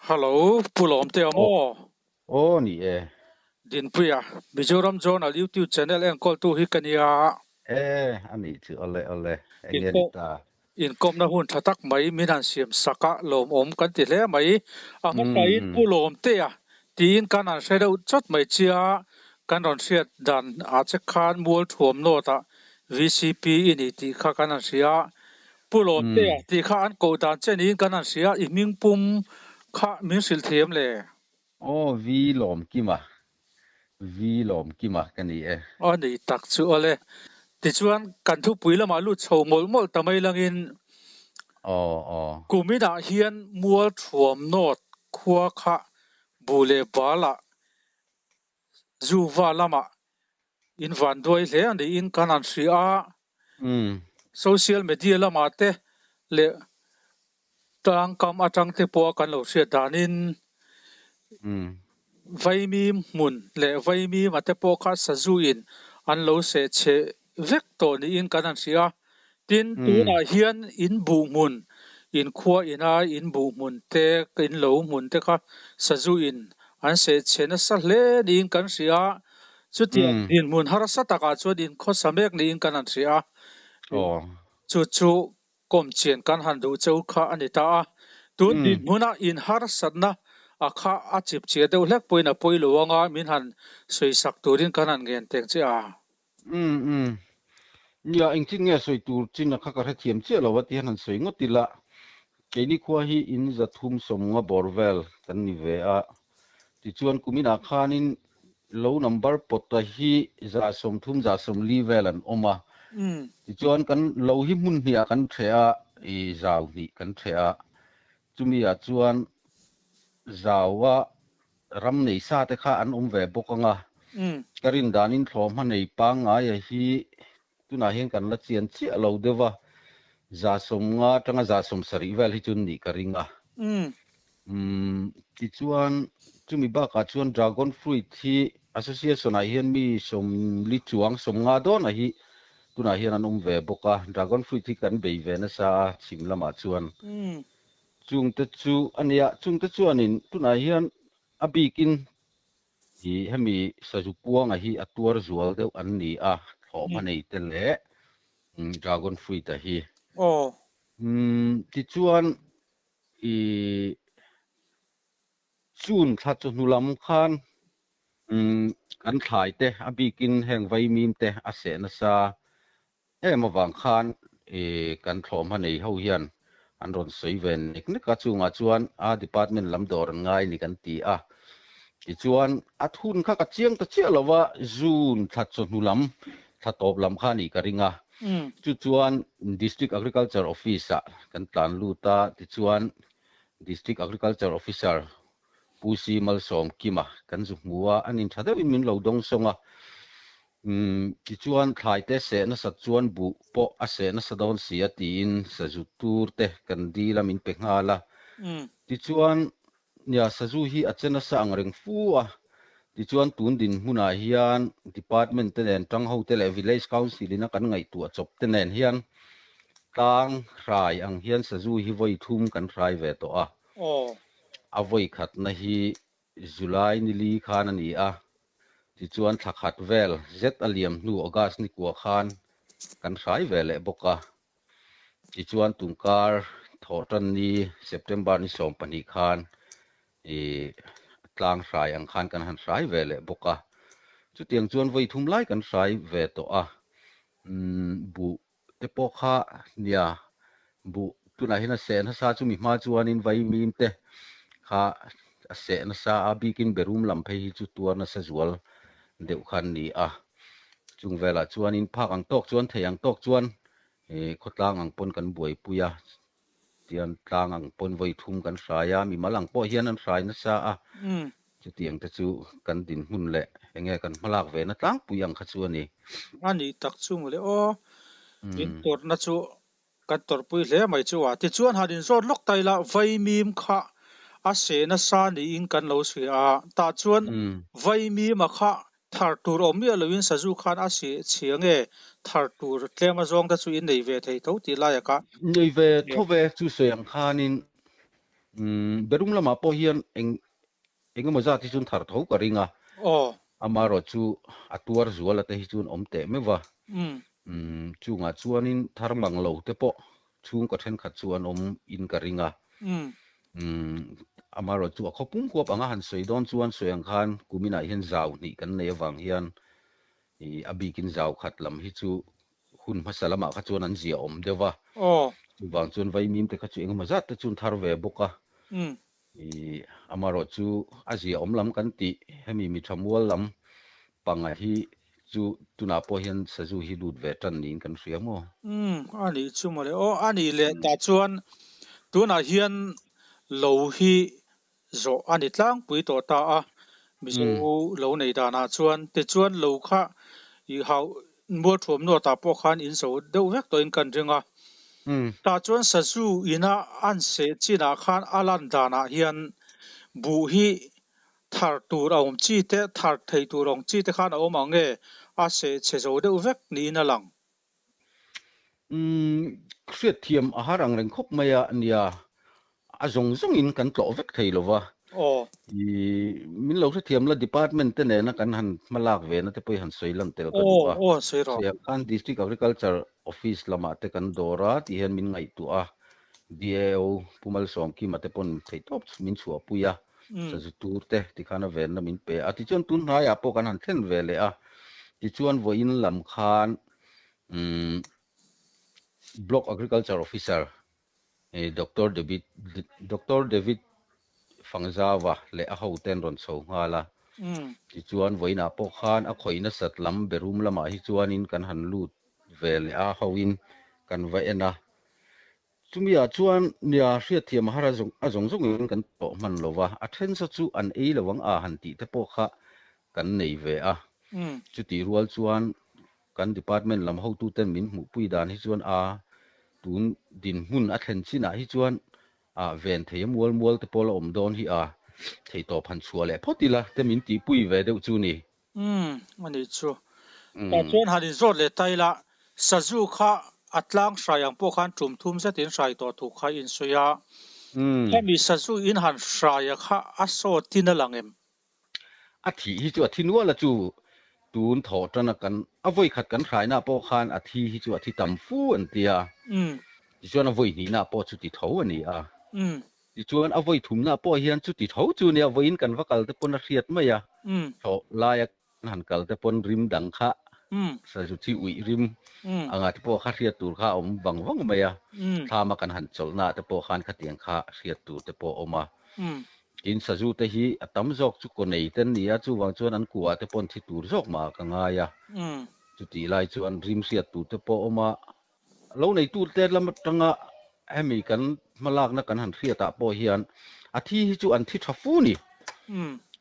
Hello, Pu Lawmtea Aw, maw? aw ni e. Dinpuia, Mizoram Journal YouTube channel enkawltu hi ka nia. E, a nih chu awle awle, eng nge ni ta? Inkawmna hun tha tak mai min han siam sak a, lawmawm kan ti hle mai. A hmasain Pu Lawmtea tiin kan han hre deuh chawt mai chia, kan rawn hriat dan ah che khan Mualthuam North ah VCP i ni tih kha kan han hria a. Pu Lawmtea tih kha an koh dan che niin kan han hria, i hming pum kha min hrilh thiam le? Aw, V Lawmkima, V Lawmkima ka ni e. A ni tak chu awle. Tichuan, kan thupui lamah lut chho mawlh mawlh ta mai langin, Aw, aw. Kuminah hian Mualthuam North khua kha bu leh balah Zuva lamah in van duai hle a niin kan han hria a. Social media lamah te leh tlangkam atang te pawha kan lo hriat danin Vaimim hmun leh Vaimim a te pawh kha sazu in an lo seh chhe vek tawh niin kan han hria a. Tin, tunah hian in buh hmun, in khua ina in buh hmun te, in lo hmun te kha sazu in an seh chhe nasa hle niin kan hria a. Chutiang dinhmun harsa takah chuan in khawsa mek niin kan han hria a. Chu chu kawm chian kan han duh cheu kha a ni ta a. Tun dinhmuna in harsatna a kha a chip chiah deuh hlek pawhin a pawi lo anga min han sawisak turin kan han ngen teng che a. Umm umm. Nia, engtin nge sawi tur chin a kha ka hrethiam chiah lo a ti hian han sawi ngawt ila. Keini khua hi in 350 bawr vel kan ni ve a. Tichuan kuminah khanin lo number pawta hi 30, 40 vel an awm a. Tichuan kan lo hi hmun hnih ah kan ṭheh a, i zau hnih kan ṭheh a. Chumi ah chuan zau a Ram nei sa te kha an awm ve bawk ang a, ka rin danin thlawhhma nei pangngaia hi tunah hian kan la chian chiah lo deuh a, 50 atanga 70 vel hi chu nih ka ring a. Tichuan chumi bakah chuan dragon fruit hi association ah hian mi 40 chuang 50 dawnah hi tunah hian an awm ve bawk a, dragon fruit hi kan bei ve nasa a chhim lamah chuan. Chungte chu a nia, chungte chuanin tunah hian a bikin i hemi sazu puanga hi a tuar zual deuh an ni a, thlawhhma nei te leh dragon fruit a hi. Tichuan i chun thla chawhnu lam khan kan thlai te a bikin heng vaimim te a seh nasa Em avang khan kan thlawhhma nei ho hian an rawn sawi ve nek nek a, chungah chuan a department lam dawr an ngai ni kan ti a. Tichuan a thun kha ka chiang ta chiah lo va, June thla chawhnu lam, thla tawp lam kha a nih ka ring a. Chu chuan District Agriculture Office ah kan tlan lut a, tichuan District Agriculture Officer Pu Si Malsawm Kima kan zu hmu a, an intha deuhin min lo dawng sawng a. Umm, tichuan thlai te seh nasat chuan buh pawh a seh nasa dawn si a tiin sazu tur te kan dil a min pe nghal a. Tichuan, nia sazu hi a che nasa ang reng fu a. Tichuan tun dinhmunah hian department te nen tang ho te leh village council in a kan ngaihtuah chawp te nen hian tlang hrai ang hian sazu hi vawi thum kan hrai ve tawh a. A vawi khatna hi July ni li khan a ni a, tichuan thla khat vel zet a liam hnu August ni kua khan kan hrai ve leh bawk a. Tichuan tunkar thawhtan ni September ni 12 khan i tlang hrai ang khan kan han hrai ve leh bawk a. Chutiang chuan vawi thum lai kan hrai ve tawh a, buh te pawh kha nia buh tunah hian a seh nasa chu mi hma chuanin vaimim te kha a seh nasa a bikin berum lam phei hi chu tuar nasa zual deuh kha an ni a chung velah chuanin phak ang tawk chuan thei ang tawk chuan ih khawtlang ang pawn kan buaipui a tian tlang ang pawn vawi thum kan hrai a mimal ang pawh hian an hrai nasa a chutiang te chu kan dinhmun leh enge kan hmalak ve na tlangpui ang kha chu a ni. A nih tak chu mawle aw, in tawrhna chu kan tawrhpui hle mai chu a. Tichuan han inzawt lawk ta ila vaimim kha a seh nasa niin kan lo hria a, tah chuan vaimim a kha Thar tur awm miah loin sazu khan a sih chhia nge thar tur tlem a zawng te chu in nei ve thei tho tih lai a kah. Nei ve tho ve chu sawi ang khanin Umm Berum lamah pawh hian eng engemaw zat hi chuan thar tho ka ring a. Aw. Amaherawh chu a tuar zuala te hi chuan awm teh meuh va. Umm. Umm chungah chuanin thar mang lo te pawh chhungkaw thenkhat chu an awm in ka ring a. Umm. Umm amaherawh chu a khaw pum huap anga han sawi dawn chuan sawi ang khan kuminah hian zau hnih kan nei avang hian ih a bikin zau khat lam hi chu hun hmasa lamah kha chuan an zia awm deuh va. Aw. Chuvang chuan vaimim te kha chu engemaw zat te chuan thar ve bawk a. Umm. Ih, amaherawh chu a zia awm lam kan tih hemi mi tha mual lam panga hi chu tunah pawh hian sazu hi lut ve tan niin kan hria maw? Umm, a nih chu mawle. Aw, a nih leh tah chuan tunah hian lo hi zawh a ni tlangpui tawh ta a, Mizo lo nei danah chuan tichuan lo kha i hau mualthuam nuatah pawh khan in zo deuh vek tawhin kan ring a. Tah chuan sazu ina an seh chinah khan a lan danah hian buh hi thar tur a awm chi te, thar thei tur awm chi te khan a awm ang nge a seh chhe zo deuh vek niin a lang. Umm, hriatthiam a har ang reng khawp mai a, nia, a zawng zawngin kan tlawh vek thei lo va. Aw. Ih, min lo hrethiam la, department te nena kan han hma lak ve na te pawh hi han sawi lan tel ka duh a. Aw, aw, sawi rawh. Siam khan District Agriculture Office lamah te kan dawr a tih hian min ngaihtuah a, DAO Pu Malsawmkima te pawn theihtawp min chhuahpui a, sazu tur te tikhan a venna min pe a. Tichuan tun hnaiah pawh kan han thlen ve leh a, tichuan vawiin lam khan umm Block Agriculture Officer Doctor David Doctor David Fangzawa leh a hote an rawn chho nghal a. Tichuan vawiinah pawh khan a khawih nasat lam berum lamah hi chuanin kan han lut ve leh a hoin kan va en a. Chumi-ah chuan nia hriatthiam a har a zawng zawngin kan tawh hman lo va, a then sa chu an ei lo ang a han tih te pawh kha kan nei ve a. Chutih rual chuan kan department lam hotuten min hmuhpui dan hi chuan a tun dinhmun a thlen chinah hi chuan a ven thei a mual mual te pawh la awm dawn hi a theihtawp han chhuah leh phawt ila te min tihpui ve deuh chu ni. Umm, a nih chu. Tah chuan han inzawt leh ta ila, sazu kha a tlang hrai ang pawh khan tum thum zet in hrai tawh thu kha in sawi a. Hemi sazu in han hraia kha a sawt in a lang em? A thih hi chu a thi nual a chu, tun thawh tana kan a vawi khat kan hraina pawh khan a thi hi chu a thi tam fu an ti a. Tichuan a vawi hnihna pawh chu ti tho a ni a. Tichuan a vawi thumna pawh hian chuti tho chu nia vawiin kan va kal te pawn a hriat mai a, thlawh laia kan han kal te pawn rim dang kha sazu chi uih rim anga te pawh kha hriat tur kha a awm vang vang mai a, thlama kan han chawlhna te pawh khan khatiang kha hriat tur te pawh a awm a. Tin sazu te hi a tam zawk chu kaw nei te an ni a, chuvang chuan an kuah te pawn thi tur zawk mah ka ngai a, chutih lai chuan rim hriat tur te pawh a awm a, Lo neitute lam atanga hemi kan hmalakna kan han hriatah pawh hian a thi hi chu an thi tha fu ni.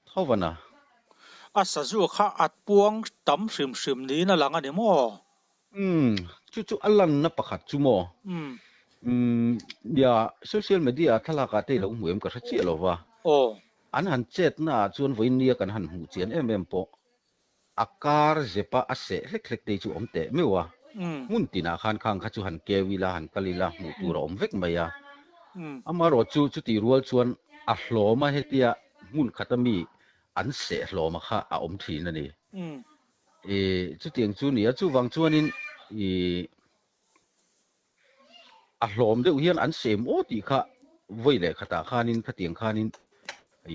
Thovana. A sazu kha a puang tam hrim hrim niin a lang a ni maw? Umm, chu chu a lanna pakhat chu maw? Umm, nia, social media ah thlalak ah te i lo hmu em ka hre chiah lo va. Aw. An han chetna ah chuan vawiin nia kan han hmuh chian em em pawh. A kar zepa a seh hlek hlek te chu awm teh meuh a, hmun tinah khan khang kha chu han keu ila, han kal ila hmuh tur a awm vek mai a. Amaherawh chu chutih rual chuan a hlawm a hetia hmun khata mi an seh hlawma kha a awm thin a ni. Ih, chutiang chu ni a, chuvang chuanin ih A hlawm deuh hian an seh maw tih kha vawi leh khatah khanin khatiang khanin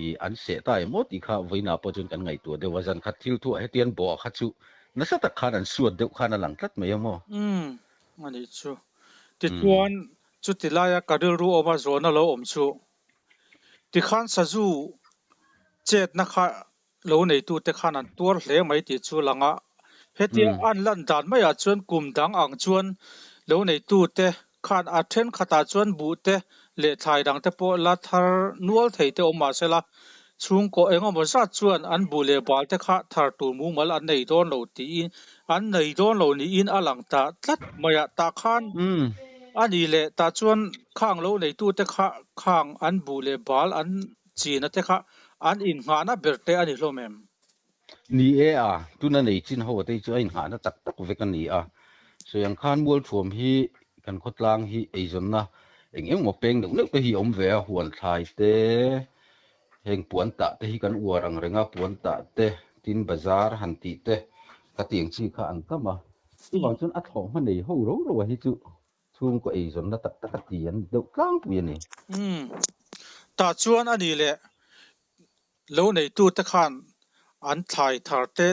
ih an seh ta em maw tih kha vawiinah pawh chuan kan ngaihtuah deuh a, zan khat thil thuah hetian bawh kha chu nasa tak khan an suat deuh khan a lang tlat mai a maw? Umm, a nih chu. Tichuan, chuti laia ka rilru awma zawhna lo awm chu, tikhan sazu chetna kha Lo neitute khan an tuar hle mai tih chu lang a, hetia an lan dan maiah chuan kum dang ang chuan lo neitute khan a thenkhatah chuan buhte leh thlai dangte pawh la thar nual thei te awm mah sela, chhungkaw engemaw zat chuan an buh leh balte kha thar tur mumal an nei dawn lo tiin an nei dawn lo niin a lang ta tlat mai a, tah khan a ni leh tah chuan khang lo neitute kha khang an buh leh bal an China te kha an innghahna ber te a ni hlawm em? Ni e a, tuna nei chin ho te hi chu a innghahna tak tak vek a ni a. Sawiang khan Mualthuam hi kan khawtlang hi eizawnna Eng eng maw peng neuh neuh te hi a awm ve a, huan thlai te, heng puan tah te hi kan uar ang reng a, puan tah te, tin bazar han tih te, ka ti ang chi kha an tam a. Chuvang chuan a thlawh hma nei ho ro ro a hi chu chhungkaw eizawnna tak tak a ti an ni deuh tlangpui a ni. Umm. Tah chuan a ni leh lo neitute khan an thlai thar te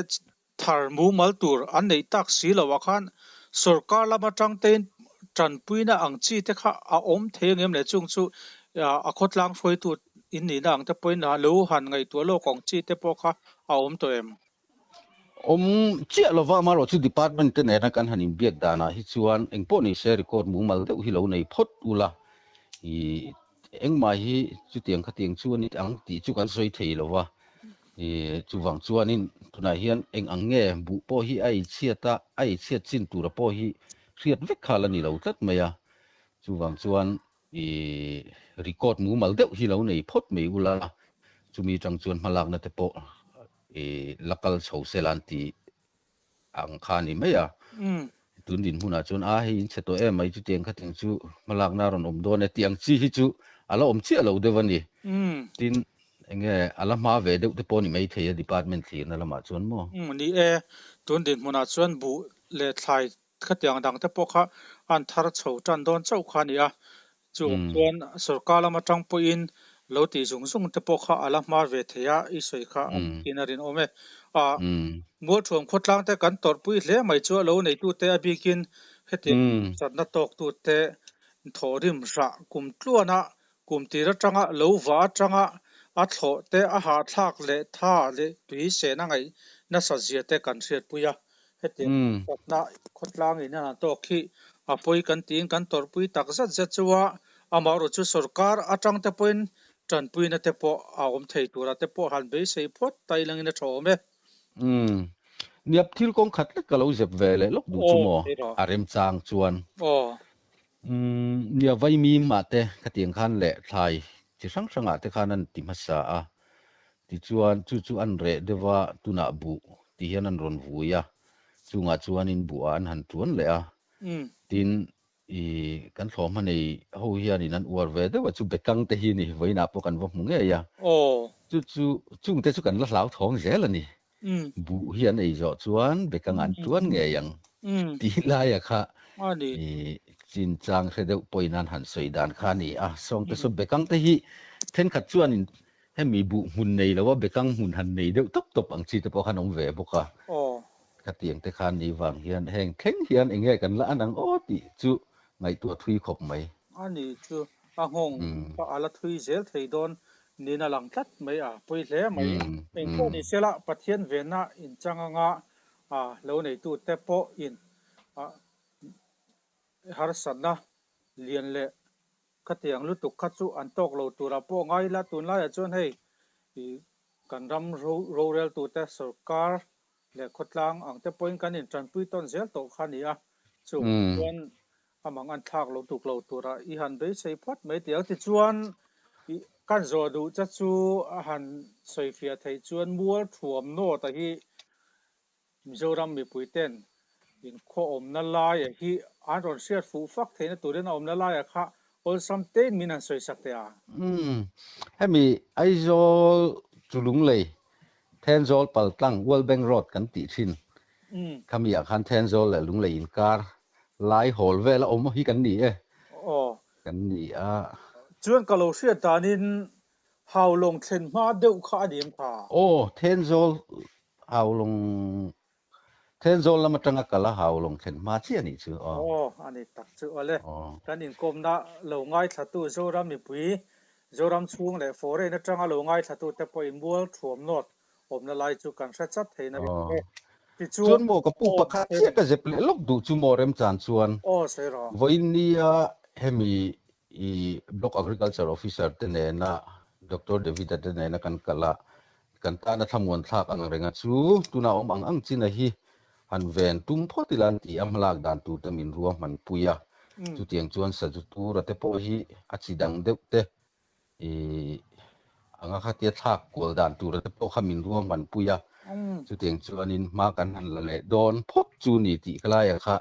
thar mumal tur an neih tak si lo ah khan sorkar lam atang tein tanpuina ang chi te kha a awm thei ang em le chung chu a khawtlang hruaitu in nihna ang te pawhin lo han ngaihtuah lawk ang chi te pawh kha a awm tawh em? Awm chiah lova amaherawh chu department te nena kan han inbiak danah hi chuan engpawh ni se record mumal deuh hi lo nei phawt ula i engmah hi chutiang khatiang chu a ni ang tih chu kan sawi thei lova i chuvang chuanin tunah hian eng ang nge buh pawh hi a eichhiat a a eichhiat chin tura pawh hi hriat vek kha la ni lo tlat mai a chuvang chuan I record mumal deuh hi lo nei phawt mai ula, chumi atang chuan hmalakna te pawh i la kal chho se la an ti ang kha a ni mai a. Tun dinhmunah chuan a hei in chhe tawh em mai chutiang khatiang chu hmalakna a rawn awm dawn e tih ang chi hi chu a la awm chiah lo deuh a ni. Tin, enge a la hma ve deuh te pawh a ni maithei a department thlirna lamah chuan maw? Ni e, tun dinhmunah chuan buh leh thlai Khatiang dang te pawh kha an thar chho tan dawn chauh kha a ni a, chuvang chuan sorkar lam atang pawhin lo tih zung zung te pawh kha a la hma ve thei a, i sawi kha a tiin a rinawm e. A Mualthuam khawtlang te kan tawrhpui hle mai chu a lo neitute a bikin hetiang satna tawktute thawhrim hrah kum tluana kum tir atanga lo va atanga a thlawh te a hahthlak leh tha leh tui sehna ngaih nasat zia te kan hriatpui a. Hetiang satna khawtlang in an tawk hi a pawi kan tiin kan tawrhpui tak zet zet chu a, amaherawh chu sorkar atang te pawhin tanpuina te pawh a awm thei tura te pawh han beisei phawt ta ilangin a tha awm e. Umm. Niap thil kawng khat lek ka lo zep ve leh lawk duh chu maw? A remchang chuan. Umm. Nia vaimim ah te khatiang khan leh thlai chi hrang hrang ah te khan an ti hmasa a, Tichuan, chu chu an reh deuh a, tunah buh ti hian an rawn vui a, chungah chuanin buhah an han tuan leh a. Tin, i kan thlawhhma nei ho hianin an uar ve deuh a, chu bekang te hi ni, vawiinah pawh kan va hmu ngei a. Chu chu, chungte chu kan la hlauthawng zel a ni. Buh hi an ei zawh chuan bekangah an tuan ngei ang tih laia kha i chinchang hre deuh pawhin an han sawi dan kha a ni a. Sawngte saw bekang te hi thenkhat chuanin Hemi buh hmun nei lo a bekang hmun han nei deuh tawp tawp ang chi te pawh khan awm ve bawk a. Khatiang te khan ni vang hian heng thleng hian eng nge kan la an ang aw tih chu ngaihtuah thui khawp mai. A ni chu a nghawng kha a la thui zel thei dawn niin a lang tlat mai a, pawi hle mai. Eng pawh ni sela Pathian venna inchang anga lo neitu te pawh in harsatna lian leh Khatiang lutuk kha chu an tawk lo turah pawh ngai ila, tunlaiah chuan hei ih kan ram roreltute sorkar leh khawtlang ang te pawhin kan intanpui tawn zel tawh kha a ni a, chuvang chuan amang an thlak lo tuk lo turah i han beisei phawt mai tih ang. Tichuan ih kan zawh duh che chu a han sawifiah theih chuan Mualthuam North a hi Mizoram mipuiten inkhawh awmna laia hi an rawn hriat fuh fak theihna turin a awmna laia kha awlsam tein min han sawisak teh a. Umm, hemi Aizawl chu Lunglei, Thenzawl paltlang, World Bank Road kan tih thin khami ah khan Thenzawl leh Lunglei inkar lai hawl vel a awm hi kan ni e. Aw. Kan ni a. Chuan ka lo hriat danin Haulawng thlen hma deuh kha a ni em kha? Aw, Thenzawl Haulawng Thenzawl lam atanga kal a Haulawng thlen hma chiah a nih chu aw. Aw, a ni tak chu awle. Kan inkawmna lo ngaithlatu Zoram mipui, Zoram chhung leh foreign atanga lo ngaithlatu te pawhin mual thuam nawt awmna lai chu kan hre chat thei na ring e. Tichuan, Chuan maw ka pu pakhat chiah ka zep leh lawk duh chu maw remchan chuan Aw, sawi rawh. Vawiin nia hemi i Block Agriculture Officer te nena Doctor David-a te nena kan kal a, Kan tana thlamuan thlak ang renga chu tuna awm ang ang china hi han ven tum phawt ila an ti a, hmalak dan tur te min ruahman pui a. Chutiang chuan sazu tura te pawh hi a chi dang deuh te i anga khatia thlak kual dan tura te pawh kha min ruahman pui a. Chutiang chuanin hma kan han la leh dawn phawt chu ni tih ka laia kha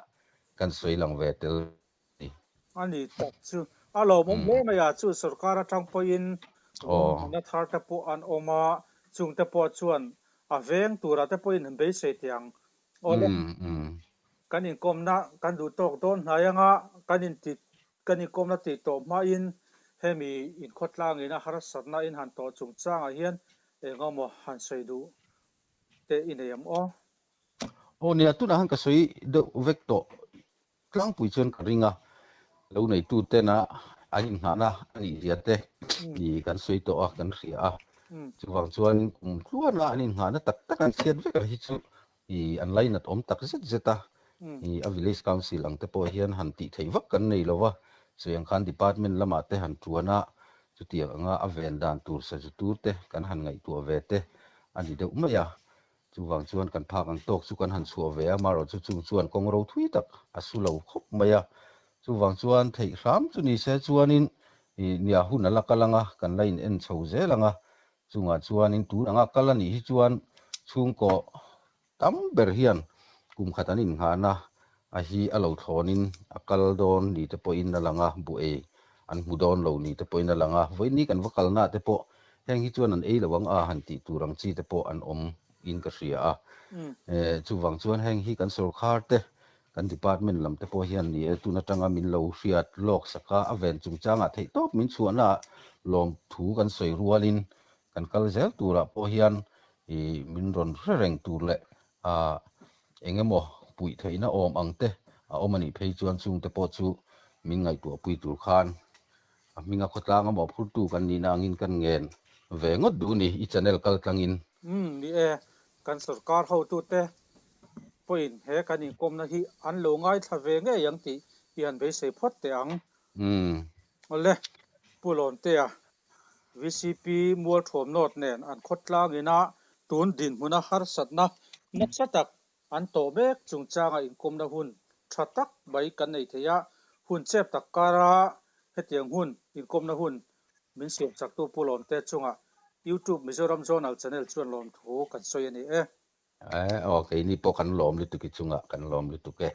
kan sawi lang ve tel a ni. A ni tak chu. A lawmawm hle mai a, chu sorkar atang pawhin ruahmanna thar te pawh an awm a, chung te pawh chuan a veng tura te pawhin an beisei teh ang. Awle, kan inkawmna kan duh tawk dawn hnai anga kan inti kan inkawmna tih tawh hmain hemi inkhawtlangin a harsatna in han tawh chungchangah hian engemaw han sawi duh te i nei ang aw? Aw nia, tunah han ka sawi deuh vek tawh Tlangpui chuan ka ring a, lo neitu tena an inngahna a nih zia te i kan sawi tawh a, kan hria a. Chuvang chuan kum tluana an inngahna tak tak an chhiat vek ang hi chu i an lainat awm tak zet zet a. I a Village Council ang te pawh hian han tih theih vak kan nei lo va, sawi ang khan Department lamah te han tuan a, chutiang anga a ven dan tur sazu tur te kan han ngaihtuah ve te a ni deuh mai a. Chuvang chuan kan phak ang tawk chu kan han chhuah ve a, marawh chu chung chuan kawng ro thui tak a su lo khawp mai a. Chuvang chuan theih hram chu ni se chuanin ih nia hun a la kal ang a, kan la in en chho zel ang a. Chungah chuanin tun anga kal a nih hi chuan chhungkaw tam ber hian kum khat an innghahna a hi a lo thlawnin a kal dawn ni te pawhin a lang a, buh ei an hmu dawn lo ni te pawhin a lang a, vawiin kan va kalnaah te pawh heng hi chuan an ei lo ang a han tih tur ang chi te pawh an awm in ka hria a. Chuvang chuan heng hi kan sorkar te, kan department lam te pawh hian ni e tun atanga min lo hriat lawk sak a, a ven chungchangah theihtawp min chhuahnaah lawmthu kan sawi rualin kan kal zel turah pawh hian min rawn hre reng tur leh A, eng emaw puih theihna awm ang te a awm a nih phei chuan chungte pawh chu min ngaihtuahpui tur khan a hminga khawtlang a mawhphurtu kan nihna angin kan ngen ve ngawt duh ni i channel kal tlangin. Umm ni e, kan sorkar hotute pawhin he kan inkawmna hi an lo ngaithla ve ngei ang tih i han beisei phawt teh ang. Umm. Awle, Pu Lawntea, VCP Mualthuam North nen an khawtlang ina tun dinhmuna harsatna nasa tak an tawh mek chungchanga inkawmna hun tha tak mai kan nei thei a, hun chep tak kara hetiang hun inkawmna hun min siam chaktu Pu Lawmte chungah YouTube Mizoram Zonal Channel chuan lawmthu kan sawi a ni e. Aw keini pawh kan lawm lutuk i chungah kan lawm lutuk e.